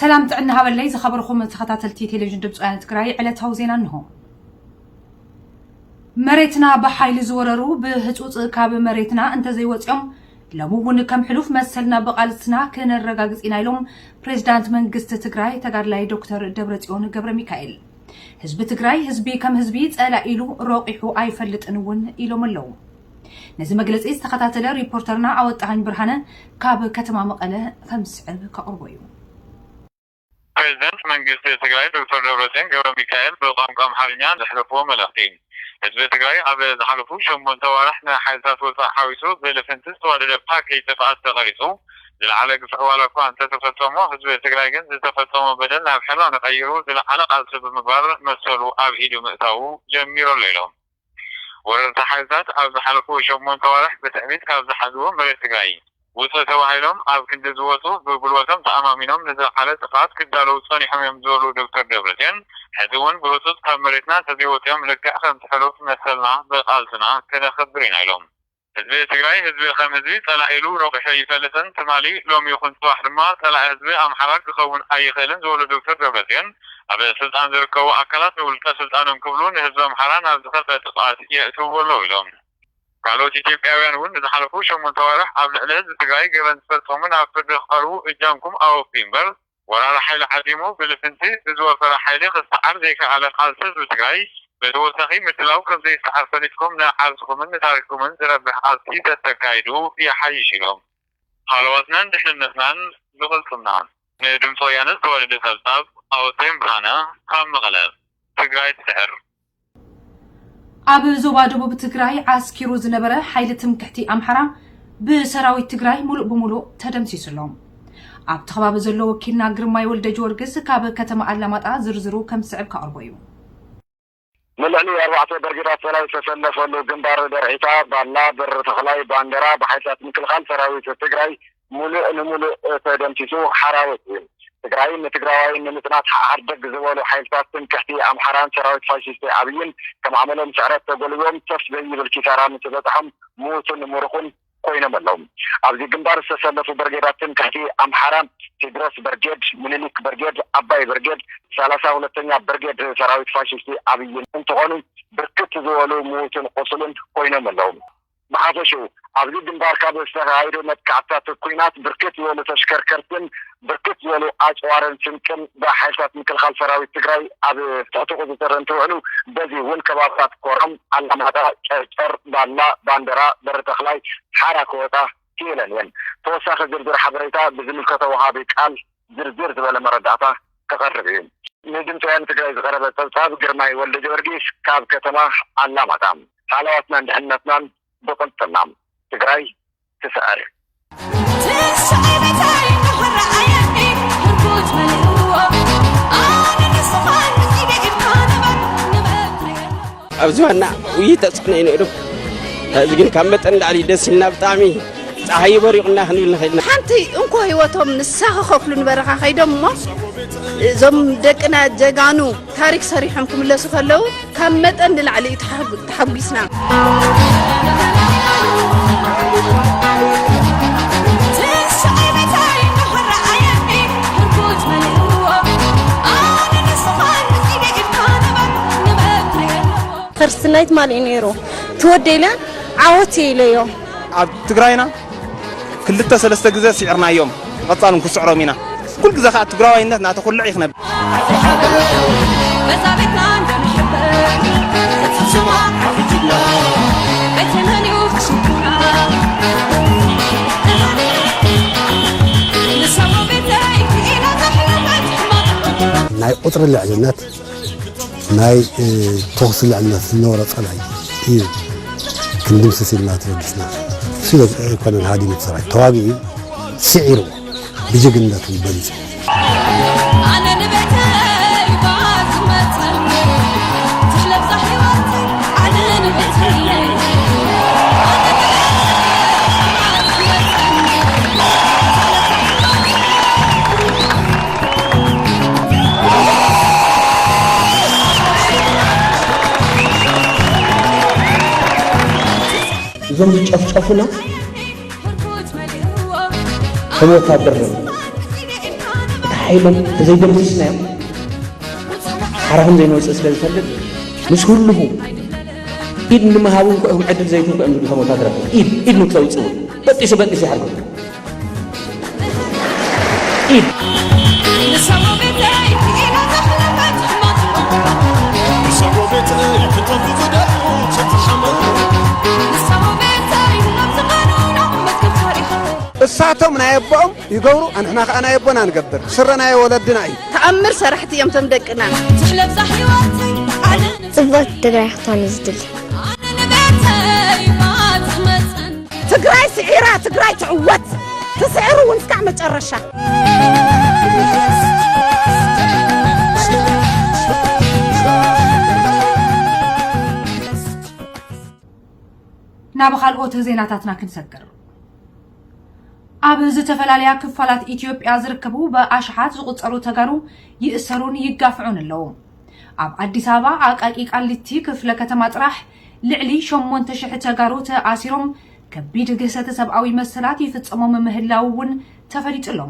ሰላም ጥዕና ሃበለይ ዝኸበርኹም ተኸታተልቲ ቴሌቪዥን ድምፂ ወያነ ትግራይ፣ ዕለታዊ ዜና እንሆ። መሬትና ብሓይሊ ዝወረሩ ብህፁፅ ካብ መሬትና እንተዘይወፂኦም፣ ሎሚ እውን ከም ሕሉፍ መሰልና ብቓልስና ክነረጋግፅ ኢና ኢሎም ፕሬዚዳንት መንግስቲ ትግራይ ተጋድላይ ዶክተር ደብረፅዮን ገብረ ሚካኤል። ህዝቢ ትግራይ ህዝቢ ከም ህዝቢ ጸላኢ ኢሉ ሮቂሑ ኣይፈልጥን እውን ኢሎም ኣለዉ። ነዚ መግለጺ ዝተኸታተለ ሪፖርተርና ኣወጣሃኝ ብርሃነ ካብ ከተማ መቐለ ከም ዝስዕብ ከቕርቦ እዩ። ፕሬዚደንት መንግስቲ ትግራይ ዶክተር ደብረጽዮን ገብረ ሚካኤል ብቋንቋ ኣምሓርኛ ዘሕለፍዎ መልእኽቲ፣ ህዝቢ ትግራይ ኣብ ዝሓለፉ ሸሞንተ ዋርሕ ንሓይልታት ወጻኢ ሓዊሱ ብልፍንቲ ዝተዋደደ ፓኬጅ ጥፍኣት ተቐሪጹ ዝለዓለ ግፍዒ ዋላ እኳ እንተተፈጸሞ፣ ህዝቢ ትግራይ ግን ዝተፈጸሞ በደል ናብ ሕራነ ቀይሩ ዝለዓለ ቃልሲ ብምግባር መሰሉ ኣብ ኢዱ ምእታዉ ጀሚሩ ኣሎ ኢሎም። ወረርቲ ሓይልታት ኣብ ዝሓለፉ ሸሞንተ ዋርሕ ብትዕቢት ካብ ዝሓዝዎ መሬት ትግራይ ውጹእ ተባሂሎም ኣብ ክንዲ ዝወጹ፣ ብጉልበቶም ተኣማሚኖም ንዝለዓለ ጥፍኣት ክዳለዉ ጸኒሖም እዮም ዝበሉ ዶክተር ደብረጽዮን፣ ሕዚ እውን ብህጹጽ ካብ መሬትና እንተዘይወጺኦም ልክዕ ከምቲ ሕሉፍ መሰልና ብቃልስና ክነኽብር ኢና ኢሎም። ህዝቢ ትግራይ ህዝቢ ከም ህዝቢ ጸላኢ ኢሉ ረቑሑ ኣይፈልጥን፣ ትማሊ ሎሚ ይኹን ጽባሕ ድማ ጸላኢ ህዝቢ ኣምሓራ ክኸውን ኣይኽእልን ዝበሉ ዶክተር ደብረጽዮን፣ ኣብ ስልጣን ዝርከቡ ኣካላት ንውልቀ ስልጣኖም ክብሉ ንህዝቢ ኣምሓራ ናብ ዝኸፍአ ጥፍኣት የእትውዎ ኣለዉ ኢሎም። ካልኦት ኢትዮጵያውያን እውን ንዝሓለፉ ሸሞንተ ኣዋርሕ ኣብ ልዕሊ ህዝቢ ትግራይ ገበን ዝፈጸሙ ናብ ፍርዲ ክቐርቡ እጃምኩም ኣወፍዩ እምበር፣ ወራሪ ሓይሊ ዓዲሙ ብልፍንቲ ብዝወፈረ ሓይሊ ክሰዓር ዘይከኣለ ቃልሲ ህዝቢ ትግራይ ብተወሳኺ ምድላው ከም ዘይሰዓር ፈሊጥኩም ንዓርስኹምን ንታሪኽኩምን ዝረብሕ ቃልሲ ተተካይዱ ይሓይሽ ኢሎም። ሃለዋትናን ድሕንነትናን ብቕልጽምና። ንድምፂ ወያነ ዝተዋደደ ጸብጻብ ኣወተይን ብርሃነ ካብ መቐለ። ትግራይ ትስዕር። ኣብ ዞባ ደቡብ ትግራይ ዓስኪሩ ዝነበረ ሓይሊ ትምክሕቲ ኣምሓራ ብሰራዊት ትግራይ ሙሉእ ብሙሉእ ተደምሲሱ ኣሎ። ኣብቲ ከባቢ ዘሎ ወኪልና ግርማይ ወልደ ጊዮርጊስ ካብ ከተማ ኣላማጣ ዝርዝሩ ከም ዝስዕብ ከቕርቦ እዩ። ንልዕሊ ኣርባዕተ ብርጌዳት ሰራዊት ዝተሰለፈሉ ግንባር ደርዒታ፣ ባላ፣ በሪ ተኽላይ፣ ባንደራ ብሓይልታት ምክልኻል ሰራዊት ትግራይ ሙሉእ ንሙሉእ ተደምሲሱ ሓራዊት እዩ። ትግራይ ንትግራዋይን ንምጽናት ሓሓር ደግ ዝበሉ ሓይልታት ትምክሕቲ ኣምሓራን ሰራዊት ፋሽስቲ ኣብይን ከም ኣመሎም ስዕረት ተጎልቦም ተፍ ዘይብል ኪሳራ ምስ በጽሖም ምዉትን ምሩኹን ኮይኖም ኣለዉ። ኣብዚ ግንባር ዝተሰለፉ ብርጌዳት ትምክሕቲ ኣምሓራ ቴድሮስ ብርጌድ፣ ምኒልክ ብርጌድ፣ ኣባይ ብርጌድ፣ ሰላሳ ሁለተኛ ብርጌድ ሰራዊት ፋሽስቲ ኣብይን እንትኾኑ ብርክት ዝበሉ ምዉትን ቁሱልን ኮይኖም ኣለዉ። ብሓፈሽኡ ኣብዚ ግንባር ካብ ዝተኻየዱ መጥቃዕትታት ኲናት ብርክት ዝበሉ ተሽከርከርትን ብርክት ዝበሉ ኣፅዋርን ስንቅን ብሓይልታት ምክልኻል ሰራዊት ትግራይ ኣብ ትሕቲ ቁፅፅር እንትውዕሉ፣ በዚ እውን ከባብታት ኮረም፣ ኣላማጣ፣ ጨርጨር፣ ባላ፣ ባንደራ፣ በሪ ተኽላይ ሓራ ክወፃ ክኢለን እየን። ተወሳኺ ዝርዝር ሓበሬታ ብዝምልከቶ ወሃቢ ቃል ዝርዝር ዝበለ መረዳእታ ክቐርብ እዩ። ንድምፂ ወያነ ትግራይ ዝቐረበ ፀብፃብ ግርማይ ወልደ ጊዮርጊስ ካብ ከተማ ኣላማጣ። ሃለዋትናን ድሕነትናን ብቕልፅምና። ትግራይ ትስዕር። ኣብ ዝባና ውይይት ተፅዕኖ እዩ ነይሩ። ሕዚ ግን ካብ መጠን ላዕሊ ደስ ኢልና፣ ብጣዕሚ ፀሓይ በሪቑና ክንብል ንኽእል ኢና። ሓንቲ እንኮ ህይወቶም ንሳ ክኸፍሉ ንበረኻ ከይዶም እሞ፣ እዞም ደቅና ጀጋኑ ታሪክ ሰሪሖም ክምለሱ ከለዉ ካብ መጠን ንላዕሊ እዩ ተሓጉ-፣ ተሓጒስና። ፈርስት ናይት ማል እዩ ነይሩ። ትወደ ኢለ ዓወት እየ ኢለዮ። ኣብ ትግራይና ክልተ ሰለስተ ግዜ ስዒርናዮም፣ ብቐጻል እውን ክስዕሮም ኢና። ኩሉ ግዜ ከኣ ትግራዋይነት ናተኹልዕ እዩ ክነብል። ናይ ቁጽሪ ልዕልነት፣ ናይ፣ እ፣ ተኹሲ ልዕልነት ዝነበሮ ጸላኢ እዩ ክንድምስስ ኢልና ተበጊስና። እሱ ኣይኮነን ሃዲሙ እቲ ሰራዊት፣ ተዋጊኡ፣ ስዒሩ፣ ብጅግንነቱ በሊጹ። ኣነ ንቤተይ እባ ዝመጸኒ፣ ትለብሳ ህይወት ኣነ ንቤተይ። እዞም ዝጨፍጨፉና ከም ወታደር ነው። እቲ ኢሎም ተዘይደምሲስናዮም ሓራኹም ዘይንወፅእ ስለ ዝፈልጥ ምስ ህልኹ ኢድ ንምሃቡ እንኳ ኢኹም ዕድል ዘይትንኩ እዮም ዝብሉ ከም ወታደራት ኢድ ኢድ ንክተውፅኡ በጢሱ በጢሱ ይሓርኩም ኢድ እሳቶም ናይ ኣቦኦም ይገብሩ፣ ኣንሕና ከኣ ናይ ኣቦና ንገብር። ስረ ናይ ወለድና እዩ። ተኣምር ሰራሕቲ እዮም ቶም ደቅና። ትሕለብዛ ህይወት ዓለም ጽብቕቲ ትግራይ ክትኮን እዩ ዝድሊ። ኣነ ንቤተይ ባጽመጸን ትግራይ ስዒራ ትግራይ ትዕወት። ትስዕር እውን እስካዕ መጨረሻ። ናብ ካልኦት ዜናታትና ክንሰግር። ኣብ ዝተፈላለያ ክፋላት ኢትዮጵያ ዝርከቡ ብኣሽሓት ዝቑጸሩ ተጋሩ ይእሰሩን ይጋፍዑን ኣለዉ። ኣብ ኣዲስ ኣበባ ኣቃቂ ቃሊቲ ክፍለ ከተማ ጥራሕ ልዕሊ ሸሞንተ ሽሕ ተጋሩ ተኣሲሮም ከቢድ ግህሰተ ሰብኣዊ መሰላት ይፍጸሞም ምህላው እውን ተፈሊጡ ኣሎ።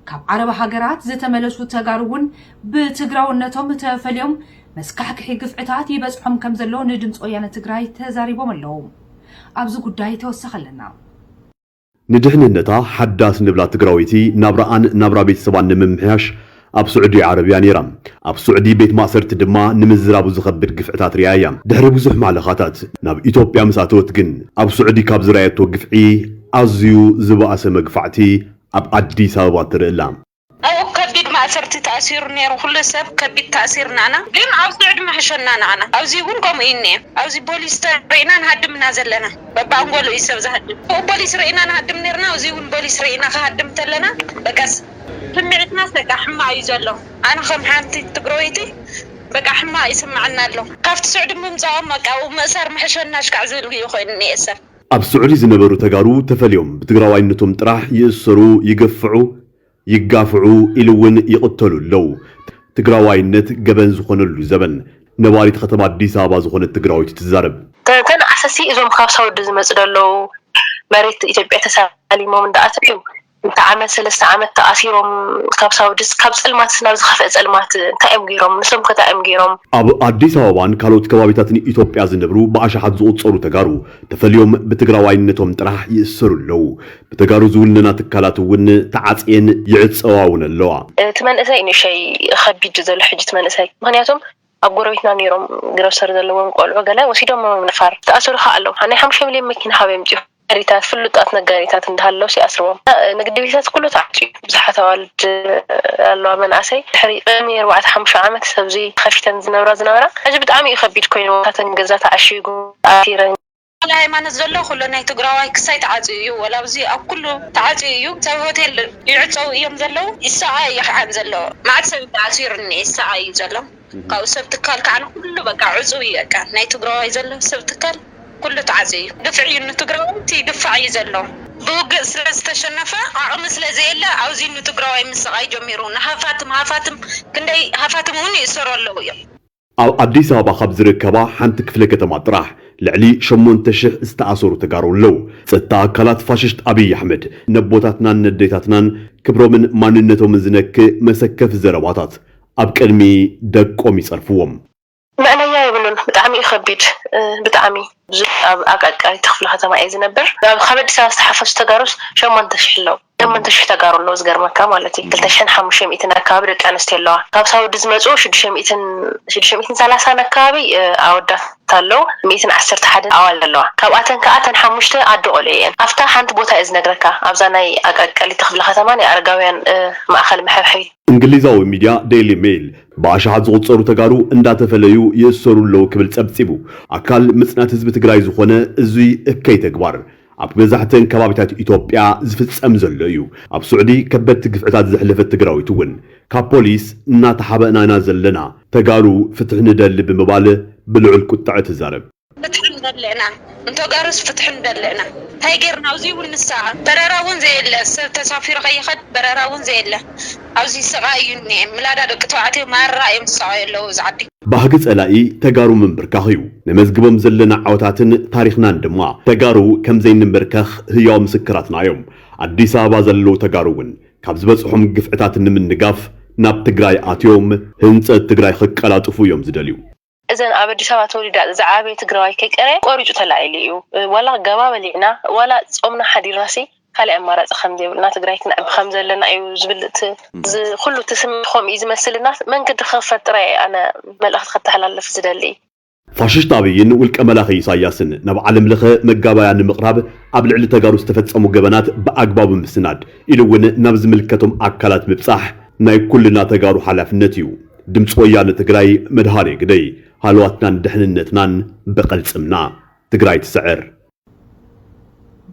ካብ ዓረብ ሃገራት ዝተመለሱ ተጋሩ እውን ብትግራውነቶም ተፈልዮም መስካሕክሒ ግፍዕታት ይበጽሖም ከም ዘሎ ንድምፂ ወያነ ትግራይ ተዛሪቦም ኣለዉ። ኣብዚ ጉዳይ ተወሰኸ ኣለና። ንድሕንነታ ሓዳስ ንብላ ትግራወይቲ ናብራኣን ናብራ ቤተሰባን ንምምሕያሽ ኣብ ስዑዲ ዓረብያ ነይራ። ኣብ ስዑዲ ቤት ማእሰርቲ ድማ ንምዝራቡ ዝኸብድ ግፍዕታት ሪኣ እያ። ድሕሪ ብዙሕ ማዕለኻታት ናብ ኢትዮጵያ ምስ ኣተወት ግን ኣብ ስዑዲ ካብ ዝረኣየቶ ግፍዒ ኣዝዩ ዝበኣሰ መግፋዕቲ ኣብ ኣዲስ ኣበባ ትርኢ ኣላ። ኣብኡ ከቢድ ማእሰርቲ ተኣሲሩ ነይሩ ኩሉ ሰብ ከቢድ ተኣሲርና ኢና ግን ኣብ ስዑዲ ምሕሸና ንዓና ኣብዚ እውን ከምኡ እዩ እኒአ ኣብዚ ቦሊስ ተሪእና ንሃድም ኢና ዘለና በብኣንጎሎ እዩ ሰብ ዝሃድም ኣብኡ ቦሊስ ርኢና ንሃድም ነይርና ኣብዚ እውን ቦሊስ ርኢና ክሃድም ተለና በቃ ስምዒትና በቃ ሕማቕ እዩ ዘሎ ኣነ ከም ሓንቲ ትግራወይቲ በቃ ሕማቕ ይስምዓና ኣሎ ካብቲ ስዑዲ ምምፃኦም በቃ ኣብኡ ምእሳር ምሕሸና ሽካዕ ዝብል እዩ ኮይኑ እኒአ ሰብ ኣብ ስዑዲ ዝነበሩ ተጋሩ ተፈልዮም ብትግራዋይነቶም ጥራሕ ይእሰሩ፣ ይገፍዑ፣ ይጋፍዑ ኢሉ እውን ይቕተሉ ኣለዉ። ትግራዋይነት ገበን ዝኾነሉ ዘበን ነባሪት ከተማ ኣዲስ ኣበባ ዝኾነት ትግራወይቲ ትዛረብ። ተንኣሰሲ እዞም ካብ ሳውዲ ዝመፁ ደለዉ መሬት ኢትዮጵያ ተሳሊሞም እንዳኣተዩ እንተ ዓመት ሰለስተ ዓመት ተኣሲሮም ካብ ሳውድስ ካብ ፀልማትስ ናብ ዝኸፍአ ፀልማት እንታይ እዮም ገይሮም? ንሶም ከ እንታይ እዮም ገይሮም? ኣብ ኣዲስ ኣበባን ካልኦት ከባቢታትን ኢትዮጵያ ዝነብሩ ብኣሽሓት ዝቑፀሩ ተጋሩ ተፈልዮም ብትግራዋይነቶም ጥራሕ ይእሰሩ ኣለዉ። ብተጋሩ ዝውነና ትካላት እውን ተዓፅየን ይዕፀዋ እውን ኣለዋ። እቲ መንእሰይ ንእሸይ ኸቢድ ዘሎ ሕጂ እቲ መንእሰይ ምኽንያቱም ኣብ ጎረቤትና ነይሮም ግሮሰር ዘለዎም ቆልዑ ገለ ወሲዶሞም እዮም ነፋር። ዝተኣሰሩ ከኣ ኣለዉ። ናይ ሓሙሽተ ሚልዮን መኪና ካበይ ኣምጺኡ? ነጋዴታት ፍሉጣት ነጋዴታት እንዳሃለውስ ይኣስርዎም። ንግዲ ቤታት ኩሉ ተዓጽዩ እዩ። ብዙሓት ኣዋልድ ኣለዋ መናእሰይ ድሕሪ ቅድሚ ኣርባዕተ ሓሙሽተ ዓመት ሰብዚ ከፊተን ዝነብራ ዝነበራ ሕጂ ብጣዕሚ እዩ ከቢድ ኮይኑ ናተን ገዛ ተዓሽጉ ተኣሲረን። ኩሉ ሃይማኖት ዘሎ ኩሉ ናይ ትግራዋይ ክሳይ ተዓጽዩ እዩ ወላ ኣብዚ ኣብ ኩሉ ተዓጽዩ እዩ ሰብ ሆቴል ይዕጸው እዮም ዘለዉ ይሰቓይ እዩ ከዓ ዘሎ መዓት ሰብ ተኣሲሩ እኒአ ይሰቓይ እዩ ዘሎ። ካብኡ ሰብ ትካል ከዓ ንኩሉ በቃ ዕፁው እዩ በቃ ናይ ትግራዋይ ዘሎ ሰብ ትካል ኩሉ ተዓፅዩ እዩ። ግፍዒ እዩ ንትግራዋይ እቲ ይግፋዕ እዩ ዘሎ። ብውግእ ስለ ዝተሸነፈ ዓቕሚ ስለ ዘየለ ኣብዚ ንትግራዋይ ምስቓይ ጀሚሩ ንሃፋትም ሃፋትም ክንደይ ሃፋትም እውን ይእሰሩ ኣለዉ እዮም። ኣብ ኣዲስ ኣበባ ካብ ዝርከባ ሓንቲ ክፍለ ከተማ ጥራሕ ልዕሊ ሸሞንተ ሽሕ ዝተኣሰሩ ተጋሩ ኣለዉ። ጸጥታ ኣካላት ፋሽስት ኣብይ ኣሕመድ ነቦታትናን ነዴታትናን ክብሮምን ማንነቶምን ዝነክእ መሰከፊ ዘረባታት ኣብ ቅድሚ ደቆም ይጸርፍዎም። መዕለያ የብሉን ብጣዕሚ እዩ ከቢድ ብጣዕሚ ብዙ ኣብ ኣቃቃሪት ክፍለ ከተማ እየ ዝነብር ካብ ኣዲስ ኣበባ ዝተሓፈሱ ተጋሩስ ሸሞንተ ሽሕ ኣለዉ ሸሞንተ ሽሕ ተጋሩ ኣለዉ ዝገርመካ ማለት እዩ ክልተ ሽሕን ሓሙሽተ ሚእትን ኣካባቢ ደቂ ኣንስትዮ ኣለዋ ካብ ሳውዲ ዝመፁ ሽዱሽተ ሚእትን ሽዱሽተ ሚእትን ሰላሳን ኣካባቢ ኣወዳት ኣለዉ ሚእትን ዓሰርተ ሓደን ኣዋልድ ኣለዋ ካብኣተን ከዓ እተን ሓሙሽተ ኣዶ ቆልዑ እየን ኣብታ ሓንቲ ቦታ እየ ዝነግረካ ኣብዛ ናይ ኣቃቃሊቲ ክፍለ ከተማ ናይ ኣረጋውያን ማእኸል መሐብሐቢት እንግሊዛዊ ሚድያ ዴይሊ ሜይል ብኣሽሓት ዝቑጸሩ ተጋሩ እንዳተፈለዩ ይእሰሩ ኣለዉ ክብል ጸብጺቡ። ኣካል ምጽናት ህዝቢ ትግራይ ዝኾነ እዙይ እከይ ተግባር ኣብ መብዛሕተን ከባቢታት ኢትዮጵያ ዝፍጸም ዘሎ እዩ። ኣብ ስዑዲ ከበድቲ ግፍዕታት ዘሕለፈት ትግራዊት እውን ካብ ፖሊስ እናተሓበእና ኢና ዘለና፣ ተጋሩ ፍትሒ ንደሊ ብምባል ብልዑል ቁጥዐ ትዛረብ። ፍትሒ ንደሊ ኢና ንተጋሩስ ፍትሒ ንደሊ ኢና እንታይ ጌርና ኣብዚ እውን ንስኣ በረራ እውን ዘየለ ሰብ ተሳፊሩ ከይኸድ በረራ እውን ዘየለ ኣብዚ ስቓይ እዩ እኒኤ ምላዳ ደቂ ተባዕትዮ ማራ እዮም ዝሰቓዩ ኣለዉ እዚ ዓዲ። ባህጊ ፀላኢ ተጋሩ ምንብርካኽ እዩ። ነመዝግቦም ዘለና ዓወታትን ታሪኽናን ድማ ተጋሩ ከምዘይንንበርከኽ ህያው ምስክራትና እዮም። ኣዲስ ኣበባ ዘለዉ ተጋሩ እውን ካብ ዝበፅሖም ግፍዕታት ንምንጋፍ ናብ ትግራይ ኣትዮም ህንፀት ትግራይ ክቀላጥፉ እዮም ዝደልዩ። እዘን ኣብ ኣዲስ ኣበባ ተወሊዳ ዝዓበየ ትግራዋይ ከይቀረየ ቆሪፁ ተላዒሉ እዩ። ዋላ ገባ በሊዕና ዋላ ፆምና ሓዲርናሲ ካልእ ኣማራፂ ከም ዘይብልና ትግራይ ክንዕቢ ከም ዘለና እዩ ዝብል እቲ እዚ ኩሉ እቲ ስምዒት ከምኡ እዩ ዝመስልና መንገዲ ክኸፈት ጥራይ ኣነ መልእኽቲ ከተሓላልፍ ዝደሊ። ፋሽስት ኣብይን ውልቀ መላኺ ኢሳያስን ናብ ዓለም ለኸ መጋባያ ንምቕራብ ኣብ ልዕሊ ተጋሩ ዝተፈጸሙ ገበናት ብኣግባቡ ምስናድ ኢሉ እውን ናብ ዝምልከቶም ኣካላት ምብጻሕ ናይ ኩልና ተጋሩ ሓላፍነት እዩ። ድምፂ ወያነ ትግራይ መድሃኔ ግደይ ሃለዋትናን ድሕንነትናን ብቐልፅምና ትግራይ ትስዕር።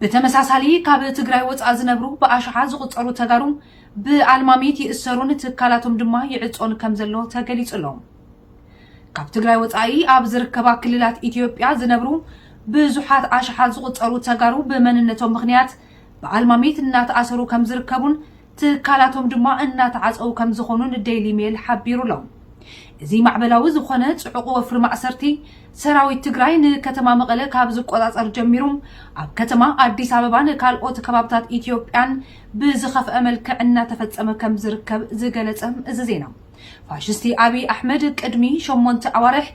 ብተመሳሳሊ ካብ ትግራይ ወፃእ ዝነብሩ ብኣሽሓት ዝቑፀሩ ተጋሩ ብኣልማሚት ይእሰሩን ትካላቶም ድማ ይዕፆን ከም ዘሎ ተገሊፁ ኣሎ። ካብ ትግራይ ወፃኢ ኣብ ዝርከባ ክልላት ኢትዮጵያ ዝነብሩ ብዙሓት ኣሽሓት ዝቑፀሩ ተጋሩ ብመንነቶም ምኽንያት ብኣልማሚት እናተኣሰሩ ከም ዝርከቡን ትካላቶም ድማ እናተዓፀው ከም ዝኾኑን ዴይሊ ሜል ሓቢሩ ኣሎ። እዚ ማዕበላዊ ዝኾነ ፅዑቕ ወፍሪ ማእሰርቲ ሰራዊት ትግራይ ንከተማ መቐለ ካብ ዝቆፃፀር ጀሚሩ ኣብ ከተማ ኣዲስ ኣበባን ካልኦት ከባብታት ኢትዮጵያን ብዝኸፍአ መልክዕ እናተፈፀመ ከም ዝርከብ ዝገለፀ እዚ ዜና ፋሽስቲ ኣብይ ኣሕመድ ቅድሚ ሸሞንተ ኣዋርሕ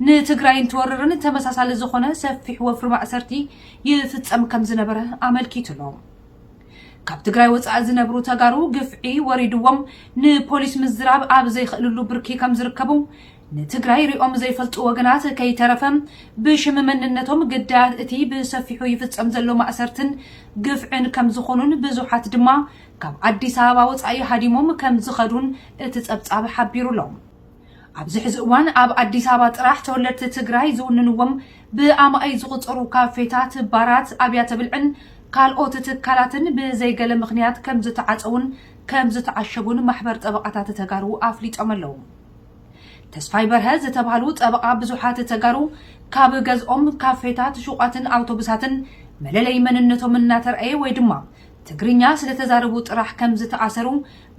ንትግራይ እንትወርርን ተመሳሳሊ ዝኾነ ሰፊሕ ወፍሪ ማእሰርቲ ይፍፀም ከም ዝነበረ ኣመልኪቱ ኣሎ። ካብ ትግራይ ወፃኢ ዝነብሩ ተጋሩ ግፍዒ ወሪድዎም ንፖሊስ ምዝራብ ኣብ ዘይኽእልሉ ብርኪ ከም ዝርከቡ ንትግራይ ሪኦም ዘይፈልጡ ወገናት ከይተረፈ ብሽም መንነቶም ግዳያት እቲ ብሰፊሑ ይፍፀም ዘሎ ማእሰርትን ግፍዕን ከም ዝኾኑን ብዙሓት ድማ ካብ ኣዲስ ኣበባ ወፃኢ ሃዲሞም ከም ዝኸዱን እቲ ፀብፃብ ሓቢሩ ኣሎ። ኣብዚ ሕዚ እዋን ኣብ ኣዲስ ኣበባ ጥራሕ ተወለድቲ ትግራይ ዝውንንዎም ብኣማኢት ዝቑፀሩ ካፌታት፣ ባራት፣ ኣብያተ ብልዕን ካልኦት ትካላትን ብዘይገለ ምኽንያት ከም ዝተዓፀውን ከም ዝተዓሸጉን ማሕበር ጠበቓታት ተጋሩ ኣፍሊጦም ኣለዉ። ተስፋይ በርሀ ዝተባህሉ ጠበቓ ብዙሓት ተጋሩ ካብ ገዝኦም፣ ካፌታት፣ ሹቓትን ኣውቶቡሳትን መለለይ መንነቶም እናተርኣየ ወይ ድማ ትግርኛ ስለተዛረቡ ጥራሕ ከም ዝተኣሰሩ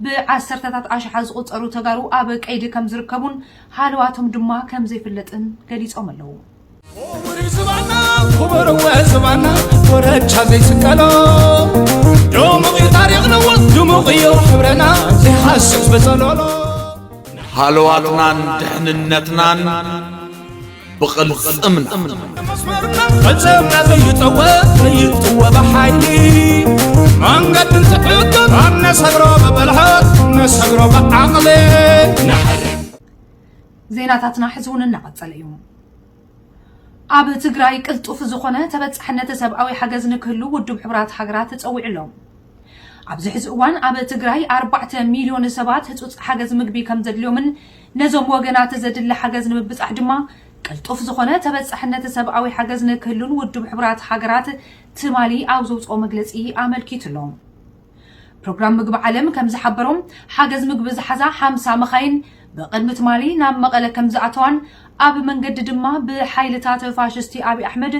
ብዓሰርተታት ኣሽሓት ዝቑፀሩ ተጋሩ ኣብ ቀይዲ ከም ዝርከቡን ሃለዋቶም ድማ ከም ዘይፍለጥን ገሊፆም ኣለዉ። ክቡር እዩ ዝባና ክቡር እወ ዝባና ኮረቻ ዘይስቀሎ ድሙቕ እዩ ታሪኽ ንወት ድሙቕ እዩ ሕብረና ዘይሃስስ ብጸሎሎ ሃለዋትናን ድሕንነትናን ብቕልጽምና መስመርና ፈጸምና ዘይጠወ ዘይጥወ ብሓይሊ መንገዲ እንትሕግር ኣብ ነሰግሮ ብብልሓት ነሰግሮ ብዓቕሊ ንሕሪ ዜናታትና ሕዚ እውን እናቐጸለ እዩ። ኣብ ትግራይ ቅልጡፍ ዝኾነ ተበጻሕነት ሰብኣዊ ሓገዝ ንክህሉ ውድብ ሕቡራት ሃገራት ጸዊዑ ኣሎ። ኣብዚ ሕዚ እዋን ኣብ ትግራይ ኣርባዕተ ሚልዮን ሰባት ህጹጽ ሓገዝ ምግቢ ከም ዘድልዮምን ነዞም ወገናት ዘድሊ ሓገዝ ንምብጻሕ ድማ ቅልጡፍ ዝኾነ ተበጻሕነት ሰብኣዊ ሓገዝ ንክህሉን ውድብ ሕቡራት ሃገራት ትማሊ ኣብ ዘውፅኦ መግለፂ ኣመልኪቱ ኣሎ። ፕሮግራም ምግቢ ዓለም ከም ዝሓበሮ ሓገዝ ምግቢ ዝሓዛ ሓምሳ መኻይን ብቕድሚ ትማሊ ናብ መቐለ ከም ዝኣተዋን ኣብ መንገዲ ድማ ብሓይልታት ፋሽስቲ ኣብይ ኣሕመድ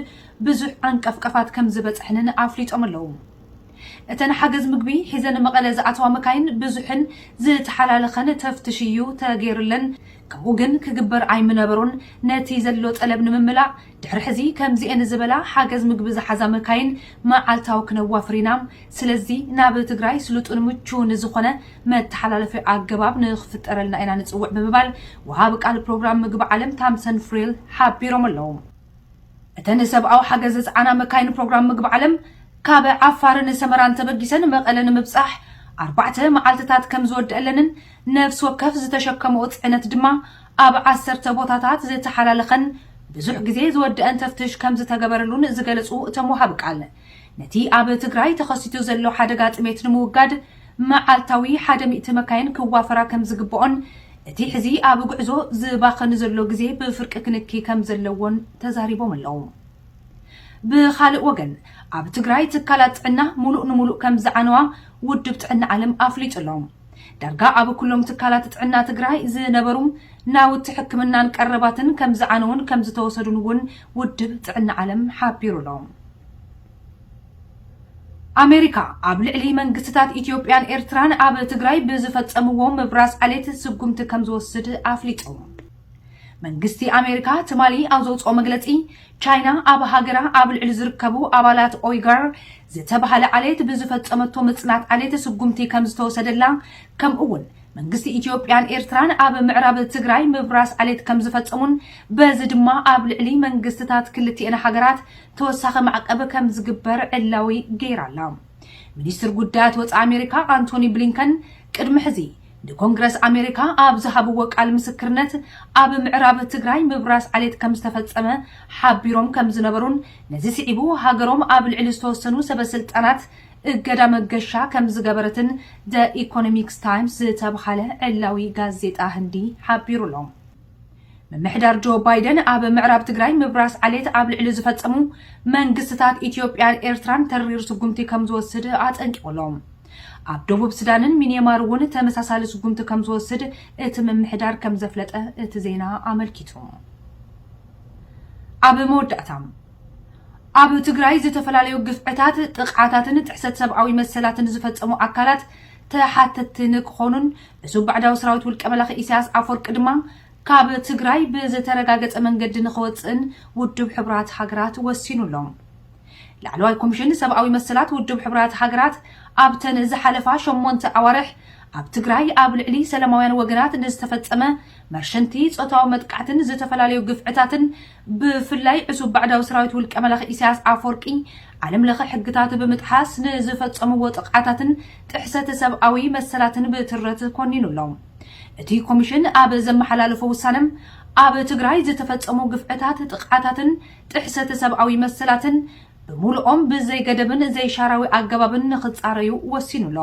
ብዙሕ ዓንቀፍቀፋት ከም ዝበፅሐንን ኣፍሊጦም ኣለዉ። እተን ሓገዝ ምግቢ ሒዘን መቐለ ዝኣተዋ መካይን ብዙሕን ዝተሓላለኸን ተፍትሽ እዩ ተገይርለን። ከምኡ ግን ክግበር ኣይምነበሮን። ነቲ ዘሎ ጠለብ ንምምላእ ድሕሪ ሕዚ ከምዚኤን ዝበላ ሓገዝ ምግቢ ዝሓዛ መካይን መዓልታዊ ክነዋፍር ኢና። ስለዚ ናብ ትግራይ ስሉጥን ምቹውን ዝኾነ መተሓላለፊ ኣገባብ ንክፍጠረልና ኢና ንፅውዕ ብምባል ወሃቢ ቃል ፕሮግራም ምግቢ ዓለም ታምሰን ፍሬል ሓቢሮም ኣለዉ። እተን ሰብኣዊ ሓገዝ ዝፀዓና መካይን ፕሮግራም ምግቢ ዓለም ካብ ዓፋርን ሰመራን ተበጊሰን መቐለ ንምብፃሕ ኣርባዕተ መዓልትታት ከም ዝወደአለንን ነፍሲ ወከፍ ዝተሸከመኦ ፅዕነት ድማ ኣብ ዓሰርተ ቦታታት ዝተሓላለኸን ብዙሕ ግዜ ዝወደአን ተፍትሽ ከም ዝተገበረሉን ዝገለፁ እቶም ወሃቢ ቃል ነቲ ኣብ ትግራይ ተኸሲቱ ዘሎ ሓደጋ ጥሜት ንምውጋድ መዓልታዊ ሓደ ሚእቲ መካይን ክዋፈራ ከም ዝግብኦን እቲ ሕዚ ኣብ ጉዕዞ ዝባኸን ዘሎ ግዜ ብፍርቂ ክንኪ ከም ዘለዎን ተዛሪቦም ኣለዉ። ብኻልእ ወገን ኣብ ትግራይ ትካላት ጥዕና ሙሉእ ንሙሉእ ከም ዝዓነዋ ውድብ ጥዕና ዓለም ኣፍሊጡ ኣሎ። ዳርጋ ኣብ ኩሎም ትካላት ጥዕና ትግራይ ዝነበሩ ናውቲ ሕክምናን ቀረባትን ከም ዝዓነውን ከም ዝተወሰዱን እውን ውድብ ጥዕና ዓለም ሓቢሩ ኣሎ። ኣሜሪካ ኣብ ልዕሊ መንግስትታት ኢትዮጵያን ኤርትራን ኣብ ትግራይ ብዝፈጸምዎ ምብራስ ዓሌት ስጉምቲ ከም ዝወስድ ኣፍሊጡ። መንግስቲ ኣሜሪካ ትማሊ ኣብ ዘውፅኦ መግለፂ፣ ቻይና ኣብ ሃገራ ኣብ ልዕሊ ዝርከቡ ኣባላት ኦይጋር ዝተባህለ ዓሌት ብዝፈፀመቶ ምፅናት ዓሌት ስጉምቲ ከም ዝተወሰደላ፣ ከምኡ እውን መንግስቲ ኢትዮጵያን ኤርትራን ኣብ ምዕራብ ትግራይ ምብራስ ዓሌት ከም ዝፈፀሙን በዚ ድማ ኣብ ልዕሊ መንግስትታት ክልቲኤን ሃገራት ተወሳኺ ማዕቀብ ከም ዝግበር ዕላዊ ገይራ ኣላ። ሚኒስትር ጉዳያት ወፃኢ ኣሜሪካ ኣንቶኒ ብሊንከን ቅድሚ ሕዚ ንኮንግረስ ኣሜሪካ ኣብ ዝሃብዎ ቃል ምስክርነት፣ ኣብ ምዕራብ ትግራይ ምብራስ ዓሌት ከም ዝተፈጸመ ሓቢሮም ከም ዝነበሩን፣ ነዚ ስዒቡ ሃገሮም ኣብ ልዕሊ ዝተወሰኑ ሰበስልጣናት እገዳ መገሻ ከም ዝገበረትን ደ ኢኮኖሚክስ ታይምስ ዝተብሃለ ዕላዊ ጋዜጣ ህንዲ ሓቢሩ ኣሎ። ምምሕዳር ጆ ባይደን ኣብ ምዕራብ ትግራይ ምብራስ ዓሌት ኣብ ልዕሊ ዝፈጸሙ መንግስትታት ኢትዮጵያን ኤርትራን ተሪር ስጉምቲ ከም ዝወስድ ኣጠንቂቑ ኣሎ። ኣብ ደቡብ ሱዳንን ሚንየማር እውን ተመሳሳሊ ስጉምቲ ከም ዝወስድ እቲ ምምሕዳር ከም ዘፍለጠ እቲ ዜና ኣመልኪቱ። ኣብ መወዳእታ፣ ኣብ ትግራይ ዝተፈላለዩ ግፍዕታት፣ ጥቕዓታትን ጥሕሰት ሰብኣዊ መሰላትን ዝፈጸሙ ኣካላት ተሓተትቲ ንክኾኑን፣ ዕሱብ ባዕዳዊ ሰራዊት ውልቀ መላኺ ኢሳያስ ኣፈወርቂ ድማ ካብ ትግራይ ብዝተረጋገጸ መንገዲ ንኽወጽእን ውድብ ሕቡራት ሃገራት ወሲኑ ኣሎ። ላዕለዋይ ኮሚሽን ሰብኣዊ መሰላት ውድብ ሕቡራት ሃገራት ኣብተን ዝሓለፋ ሸሞንተ ኣዋርሕ ኣብ ትግራይ ኣብ ልዕሊ ሰላማውያን ወገናት ንዝተፈጸመ መርሸንቲ፣ ጾታዊ መጥቃዕትን ዝተፈላለዩ ግፍዕታትን፣ ብፍላይ ዕሱብ ባዕዳዊ ሰራዊት ውልቀ መላኺ ኢሳያስ ኣፈወርቂ ዓለም ለኸ ሕግታት ብምጥሓስ ንዝፈጸምዎ ጥቕዓታትን ጥሕሰት ሰብኣዊ መሰላትን ብትረት ኮኒኑ ኣሎ። እቲ ኮሚሽን ኣብ ዘመሓላለፎ ውሳነ፣ ኣብ ትግራይ ዝተፈጸሙ ግፍዕታት፣ ጥቕዓታትን ጥሕሰት ሰብኣዊ መሰላትን ብምሉኦም ብዘይገደብን ዘይሻራዊ ኣገባብን ንኽጻረዩ ወሲኑ ኣሎ።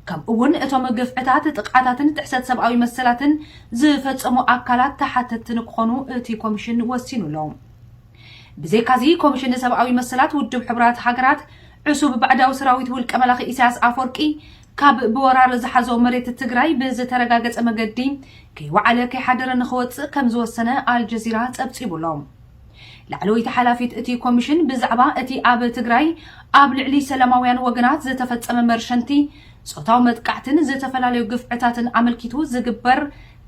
ከምኡ እውን እቶም ግፍዕታት፣ ጥቕዓታትን ጥሕሰት ሰብኣዊ መሰላትን ዝፈጸሙ ኣካላት ተሓተትቲ ንክኾኑ እቲ ኮሚሽን ወሲኑ ኣሎ። ብዘይካዚ፣ ኮሚሽን ሰብኣዊ መሰላት ውድብ ሕቡራት ሃገራት ዕሱብ ባዕዳዊ ሰራዊት ውልቀ መላኺ ኢሳያስ ኣፈወርቂ ካብ ብወራር ዝሓዞ መሬት ትግራይ ብዝተረጋገጸ መገዲ ከይወዓለ ከይሓደረ ንኽወጽእ ከም ዝወሰነ ኣልጀዚራ ጸብጺቡ ኣሎ። ላዕለወይቲ ሓላፊት እቲ ኮሚሽን ብዛዕባ እቲ ኣብ ትግራይ ኣብ ልዕሊ ሰላማውያን ወገናት ዝተፈጸመ መርሸንቲ፣ ጾታዊ መጥቃዕትን ዝተፈላለዩ ግፍዕታትን ኣመልኪቱ ዝግበር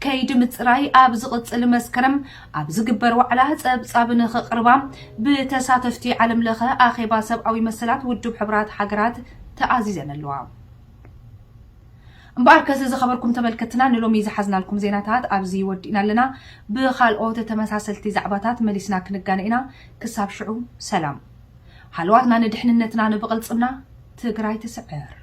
ከይዲ ምጽራይ ኣብ ዝቕጽል መስከረም ኣብ ዝግበር ዋዕላ ጸብጻብ ንኸቕርባ ብተሳተፍቲ ዓለም ለኸ ኣኼባ ሰብኣዊ መሰላት ውድብ ሕቡራት ሃገራት ተኣዚዘን ኣለዋ። እምበኣርከስ ዝኸበርኩም ተመልከትና፣ ንሎሚ ዝሓዝናልኩም ዜናታት ኣብዚ ወዲእና ኣለና። ብኻልኦት ተመሳሰልቲ ዛዕባታት መሊስና ክንጋነ ኢና። ክሳብ ሽዑ ሰላም። ሃለዋትና ንድሕንነትና ንብቕልጽምና። ትግራይ ትስዕር።